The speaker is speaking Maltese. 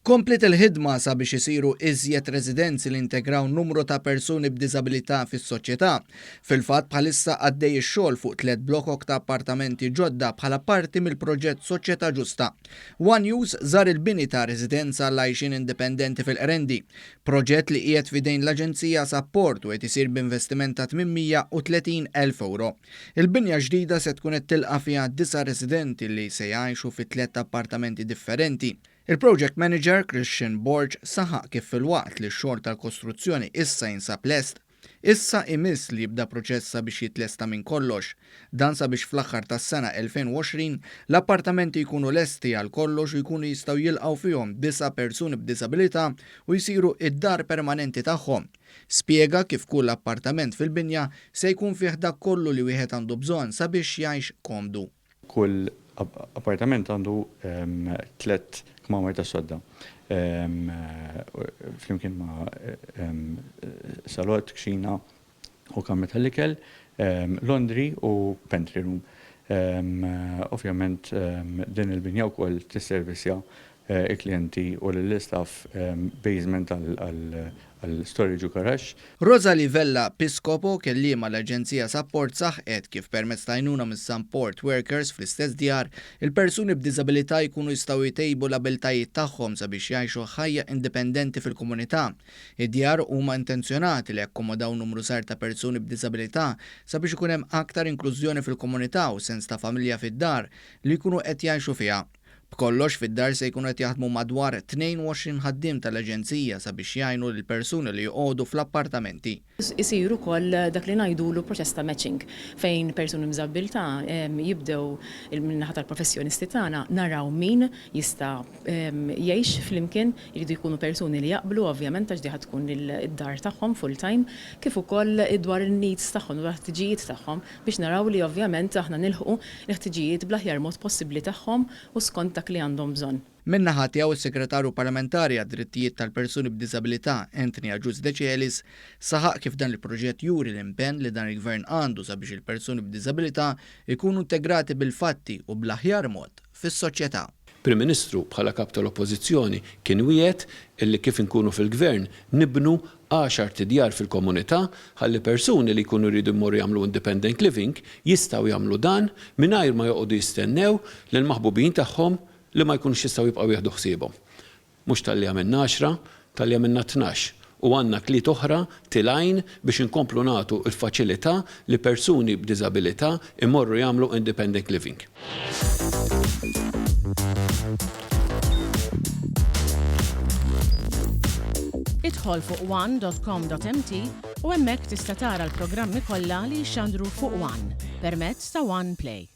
Kompliet il-ħidma sabiex isiru iżjed residenzi li jintegraw numru ta' persuni b'diżabilità fis-soċjetà. Fil-fatt bħalissa għaddej ix-xogħol fuq tlett blokok ta' appartamenti ġodda bħala parti mill-proġett Soċjetà Ġusta. One News żar il-bini ta' residenza għall-għajxien indipendenti fil-Qrendi. Proġett li qiegħed f'idejn l-Aġenzija Sapport u qed isir b'investiment ta' 830 elf ewro. Il-binja ġdida se tkun qed tilqa' fiha disa' residenti li se jgħixu fi tlett appartamenti differenti. Il-Project Manager Christian Borg saħaq kif filwaqt li x-xogħol tal-kostruzzjoni issa jinsab lest, issa imiss li jibda proċess sabiex jitlesta minn kollox. Dan sabiex fl-aħħar tas-sena 2020 l-appartamenti jkunu lesti għal kollox u jkunu jistgħu jilqgħu fihom disa' persuni b'diżabilità u jsiru id-dar permanenti tagħhom. Spjega kif kull appartament fil-binja se jkun fih dak kollu li wieħed għandu bżonn sabiex jgħix komdu. Kull appartament għandu tlett kmamar tas-sodda flimkien ma' salott, kxina u kamra tal-ikel, laundry u pantry room. Ovvjament din il-binja wkoll tisservisja il-klijenti u lill-istaff basement għal storage u garaxx. Rosalie Vella Piscopo, kelliema l-Aġenzija Sapport saħqet kif permezz ta' għajnuna mis-Support Workers fl-istess djar, il-persuni b'diżabilità jkunu jistgħu jtejbu l-abiltajiet tagħhom sabiex jgħixu ħajja indipendenti fil-komunità. Id-djar huma intenzjonati li jakkomodaw numru żgħir ta' persuni b'diżabilità sabiex ikun hemm aktar inklużjoni fil-komunità u sens ta' familja fid-dar li jkunu qed jgħixu fiha. B'kollox, fid-dar se jkunu qed jaħdmu madwar 22 ħaddiem tal-aġenzija sabiex jgħinu lill-persuni li joqogħdu fl-appartamenti. Isir ukoll dak li ngħidulu proċess ta' matching fejn persuni b'diżabbiltà jibdew min-naħa tal-professjonisti tagħna naraw min jista' jgħix flimkien, iridu jkunu persuni li jaqblu ovvjament għax di ħa tkun id-dar tagħhom full time, kif ukoll dwar in-needs tagħhom, dwar il-ħtiġijiet tagħhom. Biex naraw li ovvjament aħna nilħqu l-ħtiġijiet bl-aħjar mod possibbli tagħhom u skont dak li għandhom bżonn. Min-naħa tiegħu s-Segretarju Parlamentari għad-Drittijiet tal-Persuni b'Diżabilità Anthony Agius Decelis saħaq kif dan il-proġett juri l-impenn li dan il-Gvern għandu sabiex il-persuni b'diżabilità jkunu integrati bil-fatti u bl-aħjar mod fis-soċjetà. Prim Ministru bħala Kap tal-Oppożizzjoni kien wiegħed illi kif inkunu fil-Gvern nibnu għaxart idjar fil-komunità ħalli persuni li jkunu jridu jmorru jagħmlu independent living jistgħu jagħmlu dan mingħajr ma joqogħdu jistennew lill-maħbubin tagħhom li ma jkunux jistgħu jibqgħu jieħdu ħsiebhom. Mhux talli għamilna għaxra, talli għamilna 12 u għandna tliet oħra tilgħin biex inkomplu nagħtu l-faċilità li persuni b'diżabilità jmorru jagħmlu independent living. Idħol fuq one dot com dot mt u hemmhekk tista' tara l-programmi kollha li jixxandru fuq one permezz ta' One Play.